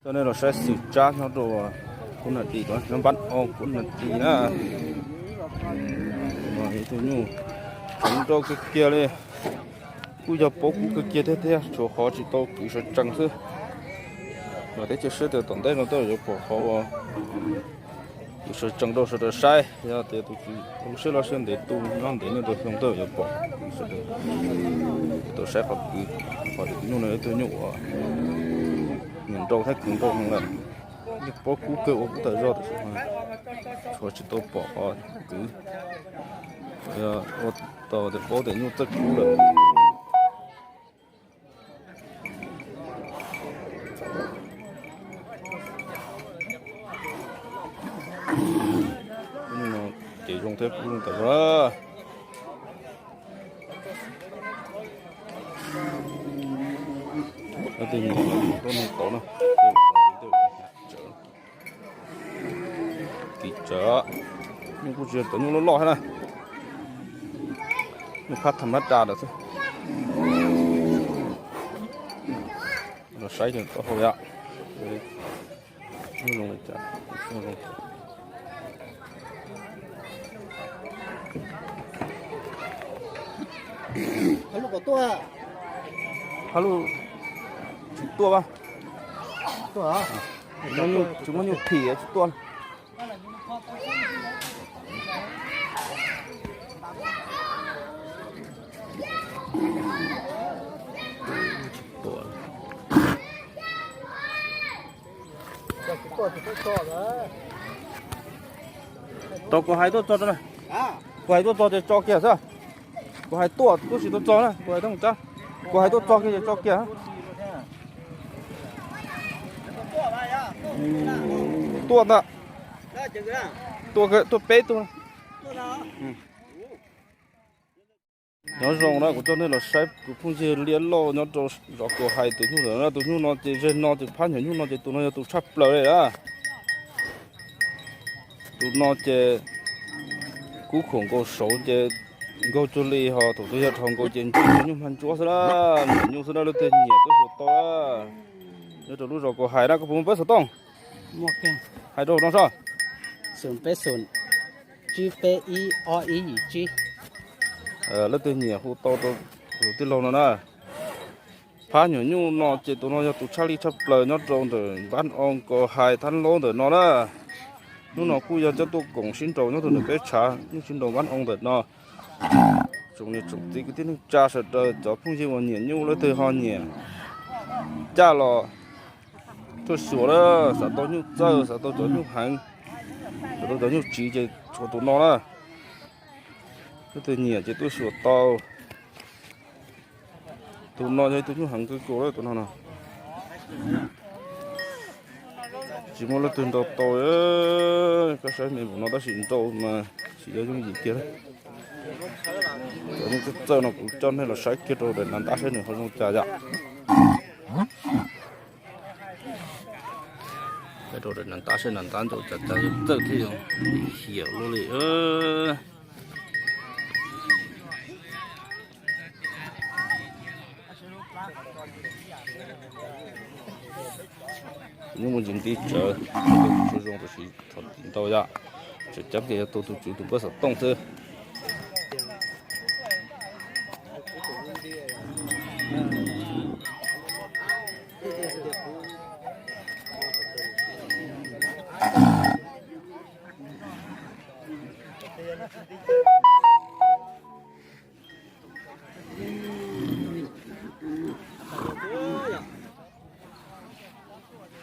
Coj nej los saib xwm tsab nyob rau Kub Nas Tis, nyob npab oo Kub Nas Tis na. Ib tug nyuj tseem nrau kiag kiag li, kuj yog paub kub kiag kiag thiab thiab, tshuav qhov tsis tau kwv sawv tsees xwb. Mas teb chaws siab tias tom ntej no tej zaum yuav pom qhov uas kwv sawv tsees rau sawv daws saib, yog tias tus kwv lub siab loj siab ntev tu nyob ntev nej rau xyoo tej zaum yuav pom kwv sawv daws tau saib qhov kwv. Qhov nyuj no yog ib tug nyuj uas nyiam nrau thiab kwv nrau heev lawm. Yeej paub kub kawg ua kub tag zog tiam sis mas tshuav tsis tau pom qhov kwv, ua tau tias paub tias nyuj txawj kub lawm. Ces zoo thiab kub zoo tag zog. Tus nyuj tau na, tiv tsawv, nyuj kuj tsis yog cov nyuj loj loj thiab na, nyuj phab tham mab da lawm xwb. Los saib taub hau yom. Hab lub tsis tuaj, tsis muaj nyuj phim tsis tuaj. Tso kuv hais tuaj tso, kuv hais tuaj tso ces tso kiag xwb. Kuv hais tuaj tub tsis tau tso na, kuv hais tuaj tso, kuv hais tuaj tso kiag ces tso kiag. Tuaj ntag, tuaj peb tug. Nyob zoo na, kuv coj nej los saib kuv phooj ywg liab loj nyob rau zos Kaus Hais tus nyuj ntawm no. Tus nyuj no ces zeg no ces phab nyuag nyuj no ces tus no yog tus tshaj plaws li na. Tus no ces kub khuam nkaus saud ces nkaug cuag li, ho thaum twg yog dhau nkaus ces ntsuab nyuj mag ntsuab xwb na. Nyiam nyuj xwb na, leej twg nyiam tuaj xyuas tau na. Nyob rau lub zos Kaus Hais na, koj puas muaj pab xov tooj? Hais rau no soj. Leej twg nyiam hu tau rau tus tij laug no na. Phab nyuag nyuj no ces tus no yog tus tshaj li tshaj plaws nyob rau ntawm npab oo Kaus Hais Thab Laub ntawm no na. Hnub no kuj yog coj tuaj koom sib nraus nyob rau ntawm peb tshav nyuj sib nraus npab oo ntawm no. Tsoom niam tsoom txiv kwv tij neej tsa sawv daws, cov phooj ywg uas nyiam nyuj leej twg ho nyiam caj los tuaj xyuas na. Xav tau nyuj txawj, xav tau cov nyuj heev, xav tau cov nyuj tsiv ces tshuav tus no na. Leej twg nyiam ces tuaj xyuas tau. Tus no yog ib tug nyuj heev kawg nkaus lawm, tus no no. Tsis muaj leej twg nrau tau. Koj saib me npaum no tab sis nrau mas tsis yog yooj yim kiag. Cov nyuj txawj txawj no kuv coj nej los saib kiag rau daim nav ntab saib nws ho zoo cas yom. Saib rau daim nav ntab saib nav ntab nrau cas cas, yog txawj thiab yog hiam luaj li. Nyuj muaj ntsis nti tsawv, tsuas zoo tab sis thaum tim ntau yom, tseem ceeb ces yog tus tus tswv tus pab xov tooj xwb.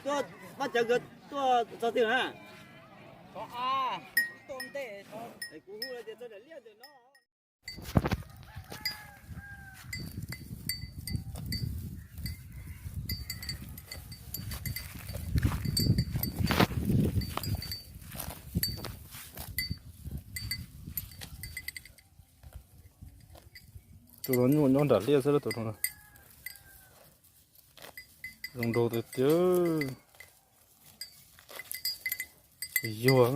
Tuaj, pab cawv nkawd tuaj txog twg na? Kuv hu tias txog daim liaj ntawm no. Tus no nyuj nyob nram liaj xwb tus no. Zoo nraug tiag tiag. Yuag.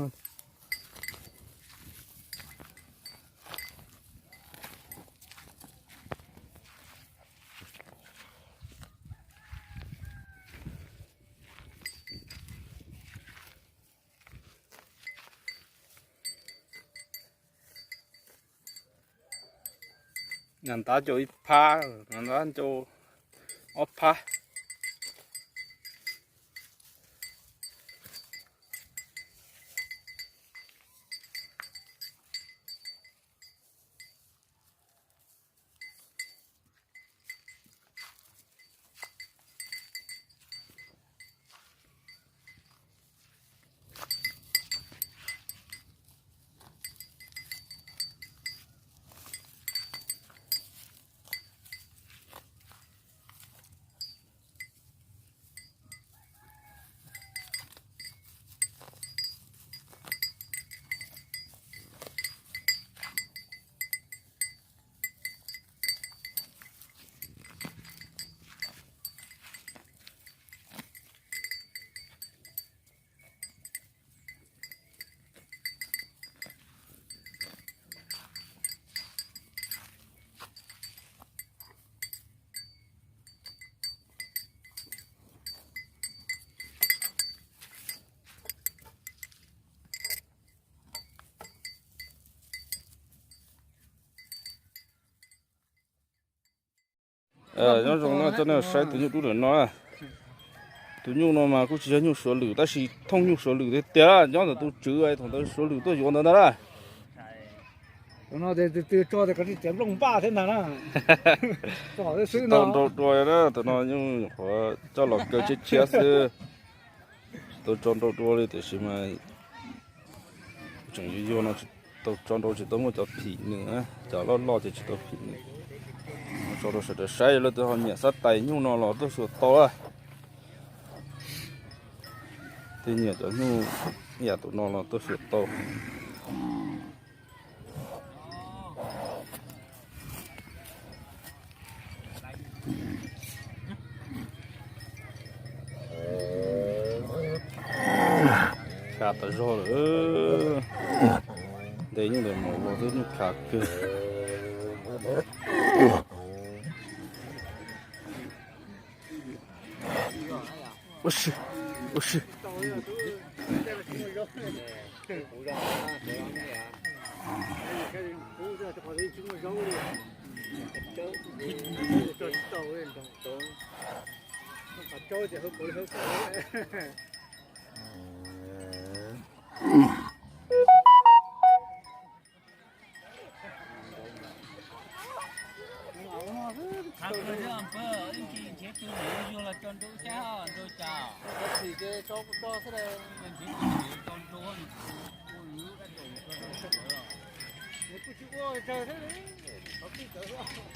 Ntav ncau ib phab, ntav ncau ob phab. Nyob zoo no coj nej saib tus nyuj dub ntawm no. Tus nyuj no mas kuj tsis yog nyuj Suav lwm tab sis thooj nyuj Suav lwm tiag tiag, nyob ntawm tus tswv thaum ntawd Suav lwm tuaj yuav ntawd ntag na. Tus no tso tias kov tsis tiav nplooj npaj thiab ntag na. Tsis tau nrau dua na, tus no nyuj qhuav coj los kaw tshiab tshiab xwb. Tsis tau tso nrau dua li tiam sis mas tseem yuag yuag no, tsis tau tso nrau, tsis tau muaj cov phim nws, cov loj loj ces tsis tau phim nws. Tso rau sawv daws saib, yog leej twg ho nyiam xab tais nyuj no los tuaj xyuas tau. Leej twg nyiam cov nyuj ib yam tus no los tuaj xyuas tau. Khav tas zog lawm. Nte nyuj ntawm maum los twb nyuj khav kawg. Ua si, ua si.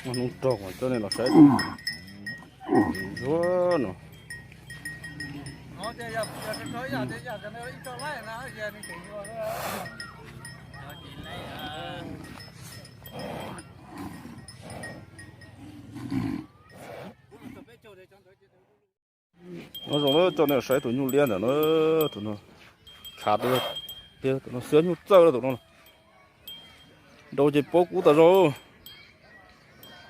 Hnub rog coj nej los saib ntsuab no. Nyob zoo na, coj nej saib tus nyuj liab ntawm no, tus no khav tas zog, tus no xwb nyuj txawj lawm tus no. Nrau ces paub kub tas zog.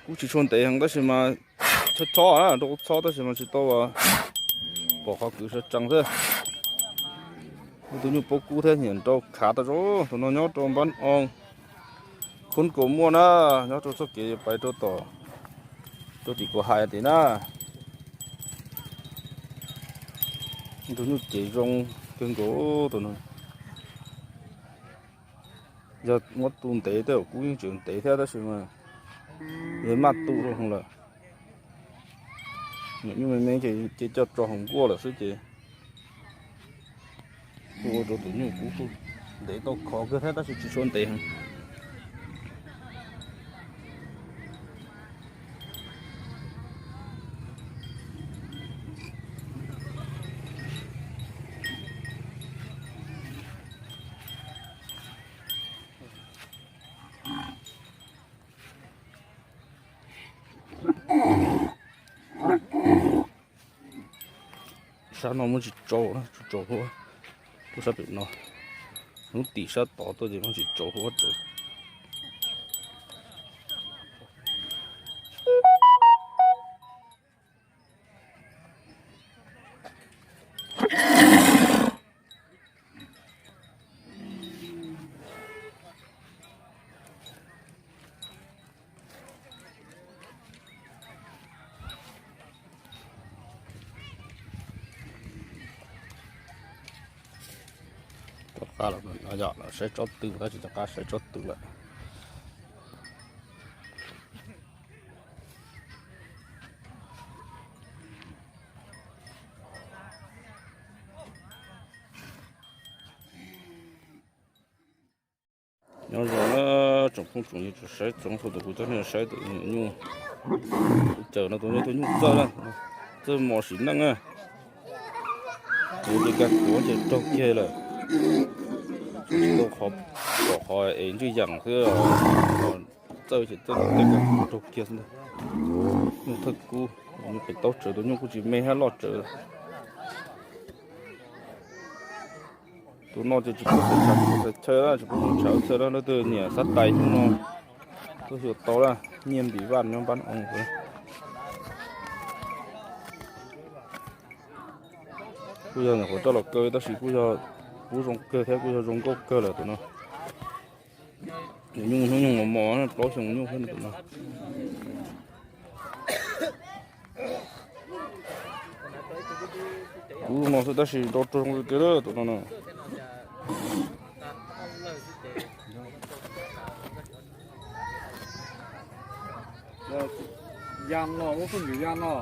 Kub tsis tshua ntev heev tab sis mas chob chob na, nrau txhob tab sis mas tsis tau pom qhov kwv sawv tsees thiab. Tus nyuj paub kub thiab nyiam nrau khav tas zog. Tus no nyob rau npab oo, khub kaus muaj na, nyob rau txoj kev pais rau tom, rau tim Kaus Hais tid na. Tus nyuj cev zoo kawg nkaus tus no. Yog muab tu ntev tej zaum kub yeej tseem ntev thiab tab sis mas yog maj tu rau hauv lawm. Nyuam nyuj me me ces coj tso hauv nkuaj lawm xwb ces kuj ua rau tus nyuj kub kuj ntev tau khov kawg thiab tab sis tsis tshua ntev heev. Sab no muab tsis tsau, tsis tsau huab, kuj sab pem no, hnub tim sab tod tuaj ces muab tsis tsau huab rawv. Qab lawm, yog saib tsob tw tab sis rov qab saib tsob tw lawm. Nyob zoo na tsoom phooj tsoom ywg, tsoom saib tsoom txhua tus, kuv coj nej saib tus nyuam nyuj. Tus cawm no tus nyuj, tus nyuj txawj, txawj mos sim neej na. Kuv ces kag kuav ces raug kiag lawm. Tsis tau qhov, pom qhov es ntswj yam xwb, txawj ces txawj tej kag kuav raug kiag xwb ntag. Nyuj thawj kub, nyuj pem taub tsawv, tus nyuj kuj tsis me hab loj tsawv. Tus no ces tsis pub xav chaw, tsis pub xav chaw, tsis pub xav chaw, leej twg nyiam xav tais nyuj no tuaj xyuas tau lawm, nyiaj npis vaj nyob npab oo. Kuj yog nyuam qhuav coj los kaw tab sis kuj yog pub zoo kawg thiab kuj yog zoo nkauj kawg lawm tus no. Nyuj hnub nyoog mos mos, plaub xyoo nyuj thiab tus no. Kuv no xwb tab sis nrau rau zoo tiag tus no na. Ya no, ua pheej ya no.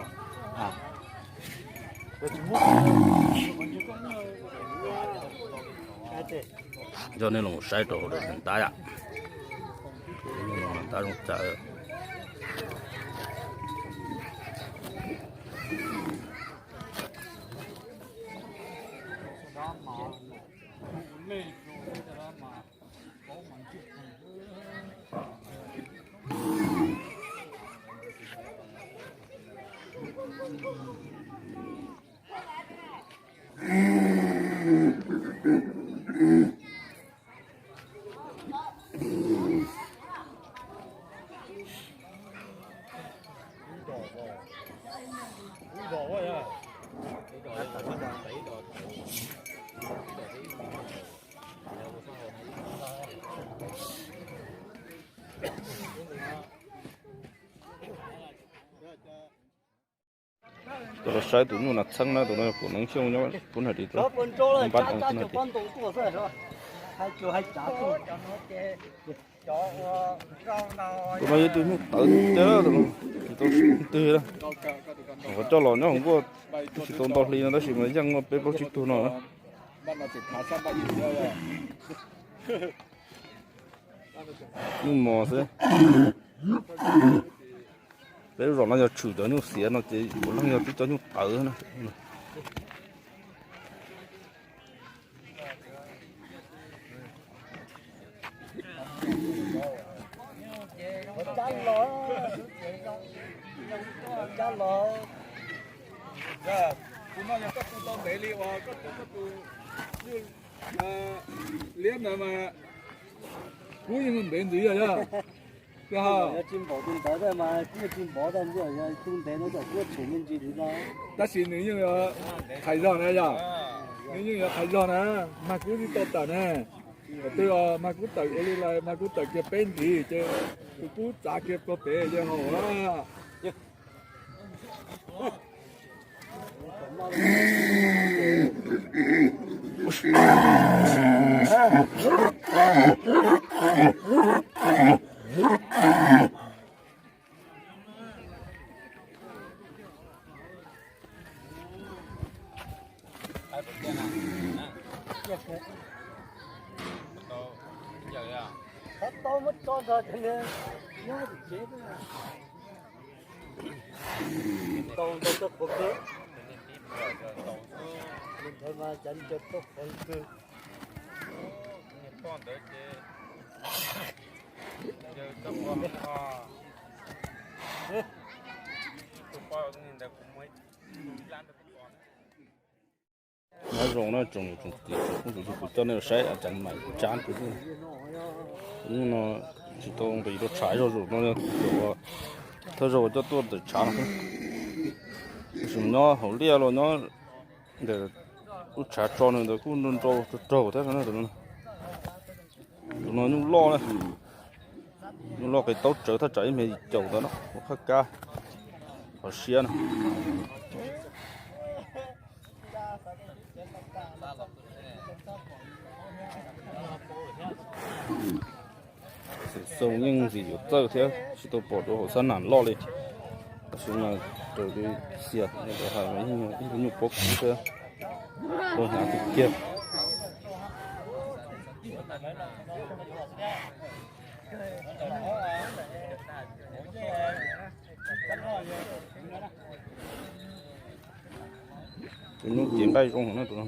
Coj nej los saib rau hauv lawm ntab yom. Ntab zoo tsav. Tuaj los saib tus nyuj nas txheeb na, tus no kuv neev xyooj nyob pub hais tias npab oo pub hais tias. Tus no yog tus nyuj tawv tiag, tus no tsis tau twg na. Qhov coj los nyob hauv nkuaj tsis tau ntau hli no tab sis mas yeej muaj peb plaub tsib tug no. Nyuj mos xwb. Peb lub zos no yog tshwm cov nyuj xiav no ces puav leej yog tib co nyuj tawv na. Tus no yog koj tu tau ntev li uas koj tu koj tus nyuj liab ntawd mas kuv yeej ntev ntxiv yog. Tsis npaum tus ntawd mas kuj tsis npaum tag npaum, yog tus ntev no ces kuj tsum me ntsis li no. Tab sis nws yeej yuav qhais zog na yog, nws yeej yuav qhais zog na, mag kub twb tau tawm na. Thaum twg mag kub tawm ua li lawm, mag kub tawm kiag peb ntxiv ces tus kub txav kiag puag pem ces haum na. Tau ntau txoj qhuav kawg, ntawd mas cav ncaws txoj qhuav kawg. Nyob zoo na tsoom niam tsoom txiv tsoom phooj tsoom ywg, kuv coj nej los saib a tseev maim tsab rau hnub no tsis tau nqis rau tshav, zog zaum no yog thawj zaug coj tuaj ntawm tshav no xwb. Tab sis nyob hauv liaj los nyob ntawm lub tshav tso nws ntawd kuj nrau nrau raug raug thiab no. Tus no nyuj loj na, nyuj loj qis taub tsawv thaj tsam ib mev yim caum ntawd no, ua qhab kab qhov siab no. Tus no yog tus nyuj tawv na, Xoo yeej ntxim yuav txawj thiab tsis tau pom rau hauv xab nam loj li. Tam sim no raws li xias hais mas yeej ib tug nyuj pob kub thiab, tau hnyav tiag tiag. Tus nyuj cev nqaij zoo na tus no.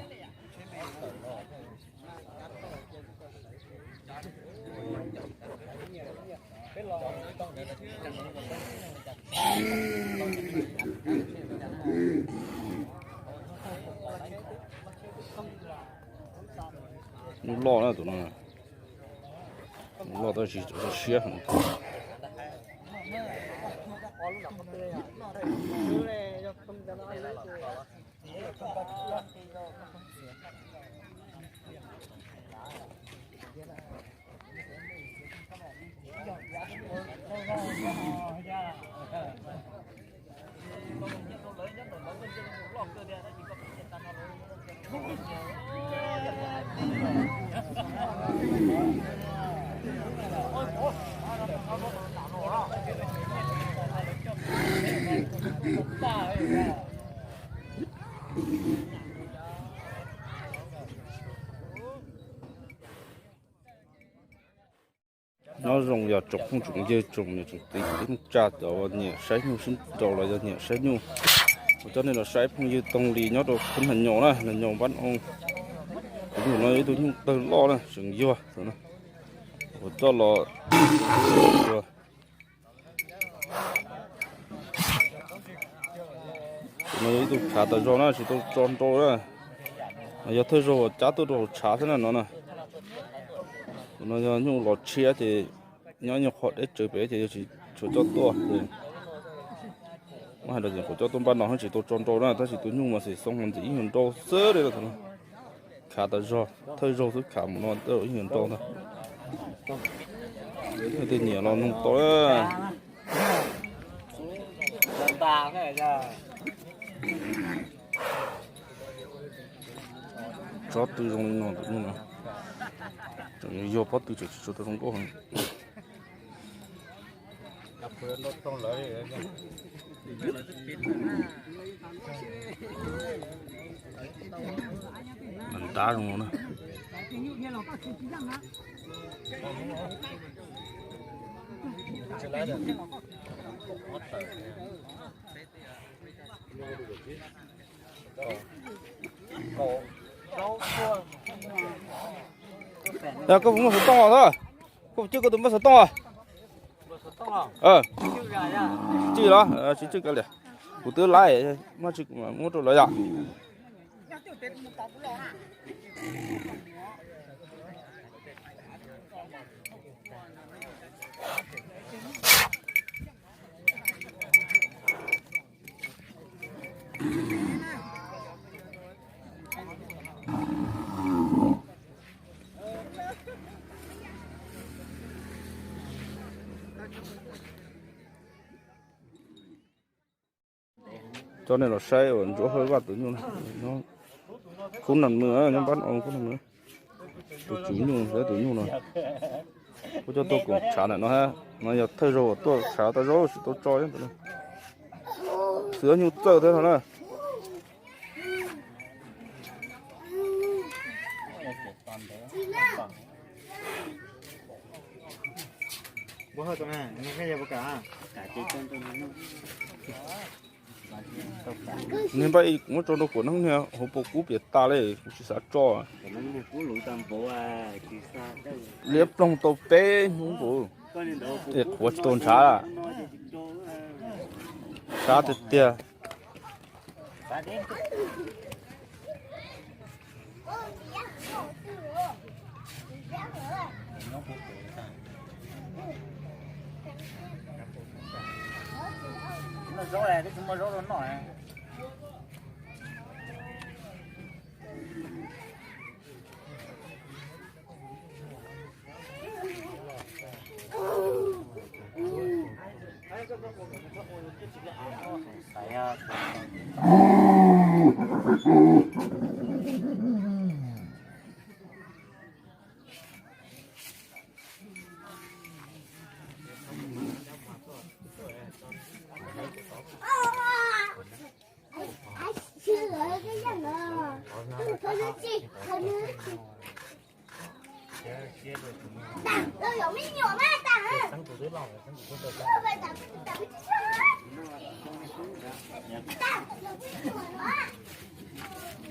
Nyuj loj na tus no. Nyuj loj tab sis siab heev. Nyob zoo yog tsoom phooj tsoom ywg tsoom niam tsoom txiv tsoom tsa cov nyiam saib nyuj sib nraus los yog nyiam saib nyuj, kuv coj nej los saib phooj ywg Tooj Lis nyob rau khub Nag Nyos na, Nag Nyos Npab Oo. Tus nyuj no yog ib tug nyuj tawg loj na, tseem yuag. Kuv coj los Tus no yog ib tug tshav tas zog na, tsis tau tso nrau na. Yog thawj zaug uas cab tuaj rau hauv tshav xwb na no na. Tus no yog nyuj los tshiab ces nyob nyuag qhov deb tsawv pem ces yog tsis tshua coj tuaj. Muab hais los ces kuv coj tuaj npaj no tsis tau tso nrau na, tab sis tus nyuj mas xim xoo ntxim ib nyuag nrau xwb li no. Khav tas zog, thawj zaug xwb khav mus no ib nyuag nrau ntag. Tej nyiam los nug tau. Tsob tw zoo li no tus nyuj no, tseem yog pob tw tseem tsis tshua tau zoo nkauj heev. Ntab zoo no na. Yog koj puas muaj xov tooj os? Koj puas cwj koj tus npawb xov tooj os? Cwj los tsis cwj kav liam, kuv twb laib, muab rau lawv yom. Coj nej los saib uas Ntsuab Hawj Vaj tus nyuj no, khub Naj Mws nyob Npab Oo, khub Naj Mws, tus tswv nyuj thiab tus nyuj no. Kuv coj tuaj koom tshav ntawm no, no yog thawj zaug uas tuaj tshav tau zaub tsis tau tso. Xwb nyuj txawj thiab no na. Niag npaj ib muab tso rau kuv neeb niag hauv paus kub piam tas li kuv tsis xav tso. Liab ploog tau peb hnub nkaus es qhuav tsis tau ntshav. Sab tiag tiag.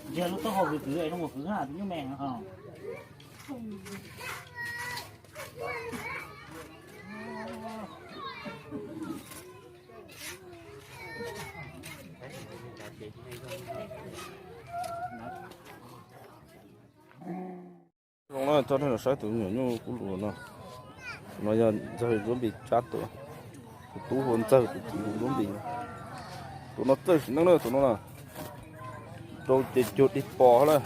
Ntsia lub taub hau kwv kwv zoo ua kwv ha, tus nyuj me ho. Zoo na, coj nej los saib tus me nyuam nyuj kub lus no. Tus no yog Ntxawg Ntsuab Npis Tsab tus, tus tub hu ua Ntxawg, tus txiv hu ua Ntsuab Npis. Tus no txawj sim neej na, tus no na, rau ces cuag dig pos na.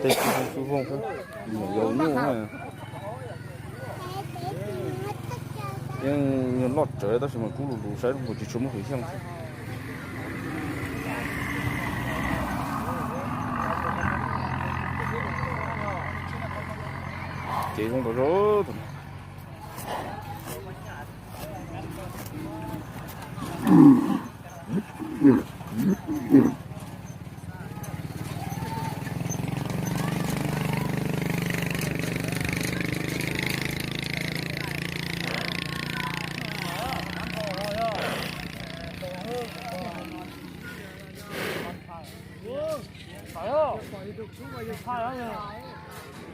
Tej tsis zoo xwb, me nyuam yaus nyuj na. Yeej loj tsawv tab sis mas kub lus lus saib zoo nkaus tsis tshua muaj hwv xyeej xwb. Ces zoo nkaus.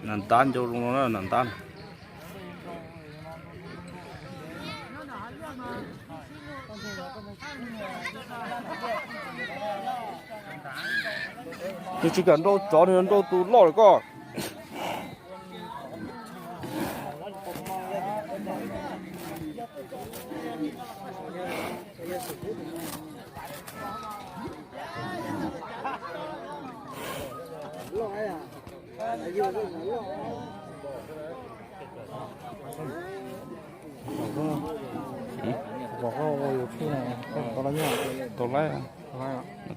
Nas ntab ncau zoo no na, nas ntab. Nws tsis kam nrau tsov, nws nrau tus loj lawm koj. Tau laib,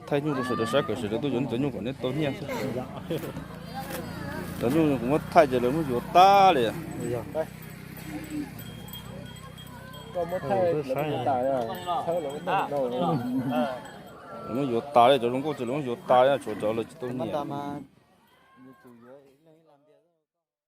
thaij nyuj rau sawv daws saib kom sawv daws tuaj yuav nej cov nyuj kom nej tau nyiaj xwb. Cov nyuj kuv muab thaij ces lawv muab yuav tag li. Lawv muab yuav tas li, cov zoo nkauj ces lawv muab yuav tas li, tshuav cov lawv tsis tau nyiam.